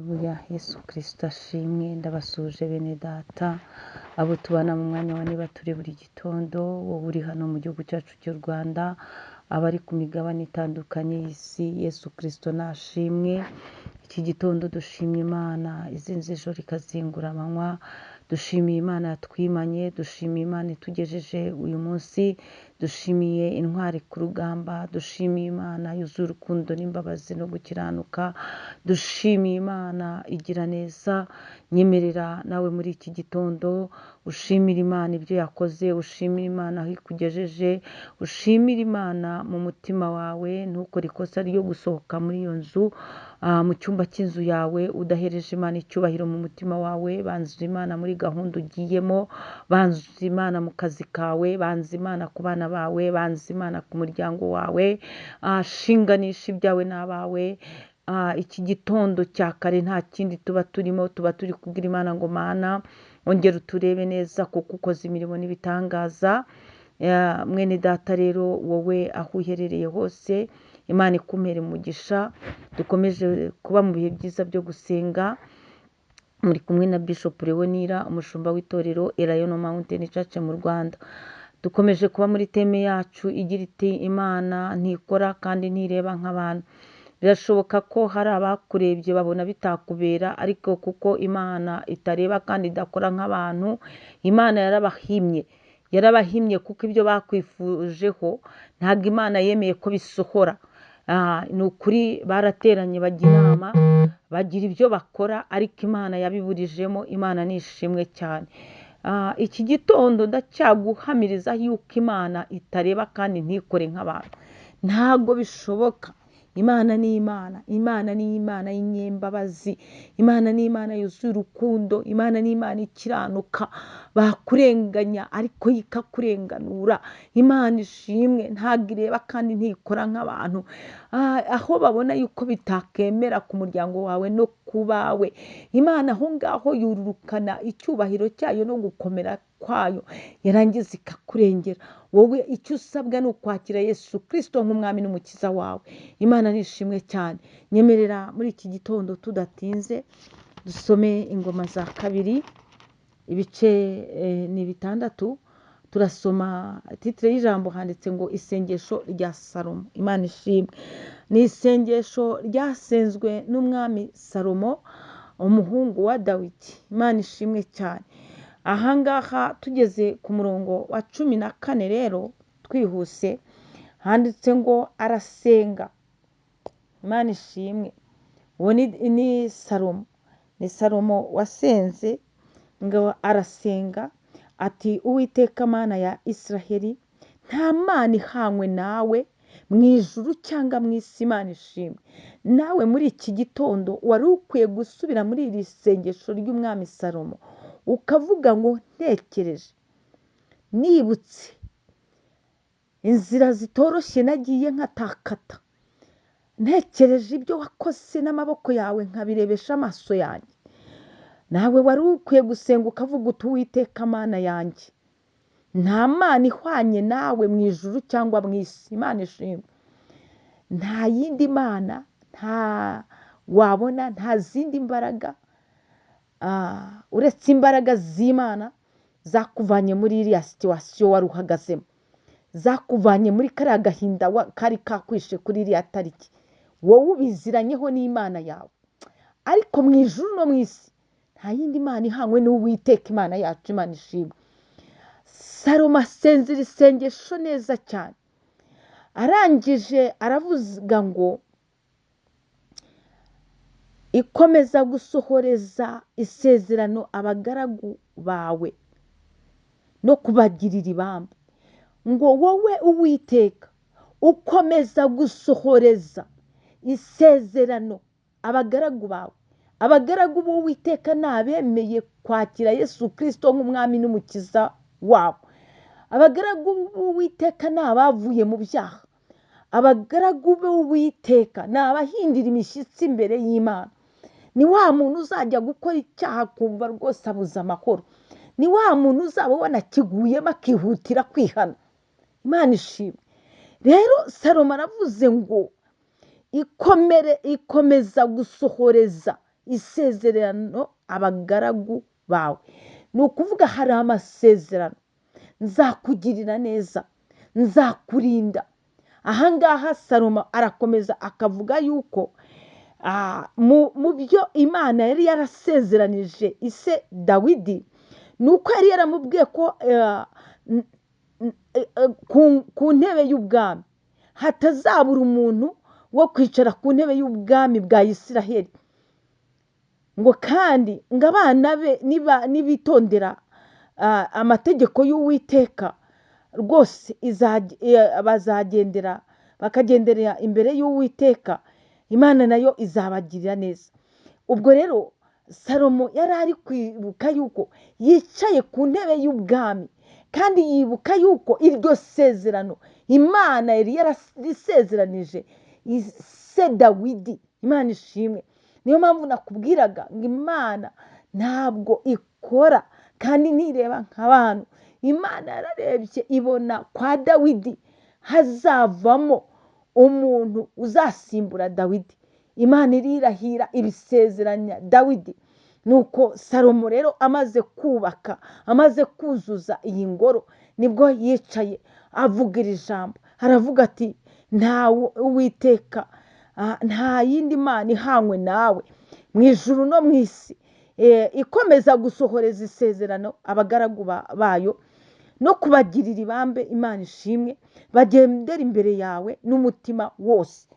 Haleluya, Yesu Kristo ashimwe. Ndabasuhuje bene data, abo tubana mu mwanya wa niba turi buri gitondo, wowe uri hano mu gihugu cyacu cy'u Rwanda, abari ku migabane itandukanye y'isi, Yesu Kristo nashimwe. Iki gitondo dushimye Imana izinze ijoro ikazingura amanywa, dushimiye Imana yatwimanye, dushimiye Imana itugejeje uyu munsi, dushimiye intwari ku rugamba, dushimiye Imana yuzuye urukundo n'imbabazi no gukiranuka, dushimiye Imana igira neza. Nyemerera nawe muri iki gitondo ushimire Imana ibyo yakoze, ushimire Imana aho ikugejeje, ushimire Imana mu mutima wawe. Ntukore ikosa ryo gusohoka muri iyo nzu, mu cyumba cy'inzu yawe udahereje Imana icyubahiro mu mutima wawe. Banza Imana muri gahunda ugiyemo, banza Imana mu kazi kawe, banza Imana ku bana bawe, banza Imana ku muryango wawe, shinganisha ibyawe n'abawe. Iki gitondo cya kare nta kindi tuba turimo, tuba turi kubwira Imana ngo Mana ongera uturebe neza kuko ukoze imirimo n'ibitangaza. Mwene data rero, wowe aho uherereye hose, Imana ikumpere umugisha. Dukomeje kuba mu bihe byiza byo gusenga. Muri kumwe na Bishop Leonira, umushumba w'itorero Elayono Mountain Church mu Rwanda. Dukomeje kuba muri theme yacu igira iti Imana ntikora kandi ntireba nk'abantu. Birashoboka ko hari abakurebye babona bitakubera, ariko kuko Imana itareba kandi idakora nk'abantu, Imana yarabahimye. Yarabahimye kuko ibyo bakwifujeho ntabwo Imana yemeye ko bisohora. Ni ukuri barateranye bajya inama, bagira ibyo bakora, ariko Imana yabiburijemo. Imana ni ishimwe cyane. Iki gitondo ndacyaguhamiriza yuko Imana itareba kandi ntikore nk'abantu. Ntabwo bishoboka. Imana ni Imana, Imana ni Imana y'inyembabazi, Imana ni Imana yuzuye urukundo, Imana ni Imana ikiranuka. Bakurenganya ariko ikakurenganura. Imana ishimwe, ntabwo ireba kandi ntikora nk'abantu. Aho babona yuko bitakemera ku muryango wawe no ku bawe, Imana aho ngaho yururukana icyubahiro cyayo no gukomera kwayo, yarangiza ikakurengera. Wowe icyo usabwa ni ukwakira Yesu Kristo nk'umwami n'umukiza wawe. Imana ni ishimwe cyane. Nyemerera muri iki gitondo tudatinze dusome Ingoma za Kabiri, ibice ni 6. Turasoma titre y'ijambo, handitse ngo isengesho rya Salomo. Imana ishimwe. Ni isengesho ryasenzwe n'umwami Salomo, umuhungu wa Dawidi. Imana ishimwe cyane. Ahangaha tugeze ku murongo wa 14 rero twihuse, handitse ngo arasenga. Imana ishimwe. Uwo ni Salomo, ni Salomo wasenze ngo arasenga ati Uwiteka Mana ya Israheli, nta mana ihanywe nawe mu ijuru cyangwa mu isi. Imana ishimwe. Nawe muri iki gitondo wari ukwiye gusubira muri iri sengesho ry'umwami Salomo, ukavuga ngo ntekereje, nibutse inzira zitoroshye nagiye nkatakata, ntekereje ibyo wakoze n'amaboko yawe nkabirebesha amaso yanjye. Nawe wari ukwiye gusenga ukavuga uti Uwiteka Mana yanjye, nta mana ihwanye nawe mu ijuru cyangwa mu isi. Imana ishimwe. Nta yindi mana, nta wabona, nta zindi mbaraga uretse imbaraga z'Imana zakuvanye muri iriya situation wari uhagazemo, zakuvanye muri kariya gahinda kari kakwishe kuri iriya tariki. Wowe ubiziranyeho n'Imana yawe, ariko mu ijuru no mu isi nta yindi mana ihanywe n'Uwiteka Imana yacu. Imana ishimwe. Salomo asenze iri sengesho neza cyane. Arangije aravuga ngo ikomeza gusohoreza isezerano abagaragu bawe no kubagirira ibambe. Ngo wowe Uwiteka ukomeza gusohoreza isezerano abagaragu bawe. Abagaragu b'Uwiteka ni abemeye kwakira Yesu Kristo nk'umwami n'umukiza wabo. Abagaragu b'Uwiteka ni abavuye mu byaha. Abagaragu b'Uwiteka ni abahindira imishyitsi imbere y'Imana. Ni wa muntu uzajya gukora icyaha akumva rwose abuze amahoro. Ni wa muntu uzaba ubona akiguyemo akihutira kwihana. Imana ishimwe. Rero Salomo aravuze ngo ikomeza gusohoreza Isezerano abagaragu bawe. Ni ukuvuga hari amasezerano: nzakugirira neza, nzakurinda. Ahangaha Salomo arakomeza akavuga yuko mu byo Imana yari yarasezeranije ise Dawidi, ni uko yari yaramubwiye ko ku ntebe y'ubwami hatazabura umuntu wo kwicara ku ntebe y'ubwami bwa Isiraheli, ngo kandi ngo abana be nibitondera amategeko y'Uwiteka rwose, bazagendera, bakagendera imbere y'Uwiteka, Imana nayo izabagirira neza. Ubwo rero Salomo yari ari kwibuka yuko yicaye ku ntebe y'ubwami, kandi yibuka yuko iryo sezerano Imana yari yarisezeranije se Dawidi. Imana ishimwe. Niyo mpamvu nakubwiraga ngo Imana ntabwo ikora kandi ntireba nk'abantu. Imana yararebye ibona kwa Dawidi hazavamo umuntu uzasimbura Dawidi. Imana irirahira, ibisezeranya Dawidi. Nuko Salomo rero amaze kubaka, amaze kuzuza iyi ngoro, nibwo yicaye avuga iri jambo. Aravuga ati: "Nta Uwiteka, nta yindi mana ihanywe nawe mu ijuru no mu isi, ikomeza gusohoreza isezerano abagaragu bayo no kubagirira ibambe." Imana ishimwe. Bagendera imbere yawe n'umutima wose.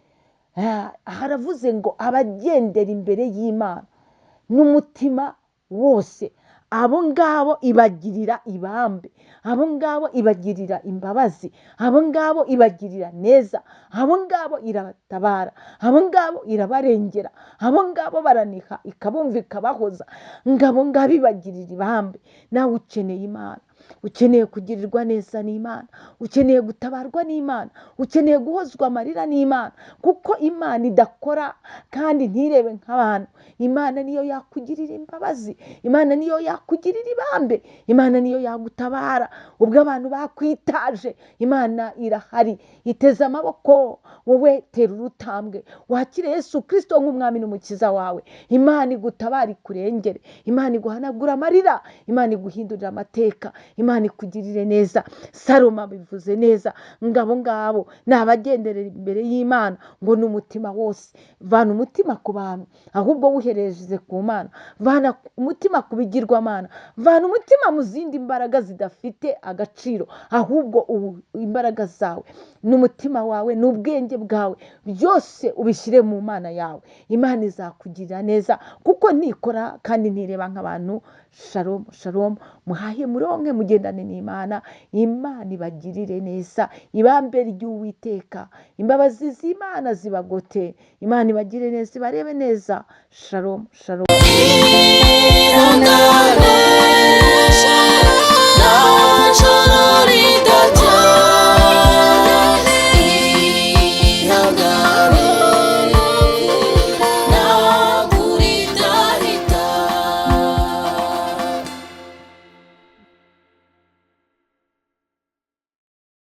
Haravuze ngo abagendera imbere y'Imana n'umutima wose, abo ngabo ibagirira ibambe, abo ngabo ibagirira imbabazi, abo ngabo ibagirira neza, abo ngabo irabatabara, abo ngabo irabarengera, abo ngabo baraniha ikabumva, ikabahoza, ngo abo ngabo ibagirira ibambe. Nawe ukeneye Imana, ukeneye kugirirwa neza n'Imana, ukeneye gutabarwa n'Imana, ukeneye guhozwa amarira n'Imana, kuko Imana idakora kandi ntirebe nk'abantu. Imana niyo yakugirira imbabazi, Imana niyo yakugirira ibambe, Imana niyo yagutabara ubwo abantu bakwitaje. Imana irahari, iteze amaboko. Wowe tera urutambwe wakire Yesu Kirisito nk'umwami n'umukiza wawe. Imana igutabara, ikurengere. Imana iguhanagura amarira, Imana iguhindurira amateka, Imana ikugirire neza. Salomo bivuze neza ngo abo ngabo ni abagenderera imbere y'Imana ngo ni umutima wose. Vana umutima ku bantu, ahubwo wuhereze ku Mana. Vana umutima ku bigirwamana, vana umutima mu zindi mbaraga zidafite agaciro, ahubwo ubu imbaraga zawe n'umutima wawe n'ubwenge bwawe byose ubishyire mu Mana yawe. Imana izakugirira neza kuko ntikora kandi ntireba nk'abantu. Shalom, shalom. Muhahe muronke, mugendane n'Imana. Imana ibagirire neza, ibambe ry'Uwiteka, imbabazi z'Imana zibagote. Imana ibagire neza, ibarebe neza. Shalom, shalom. Iranda.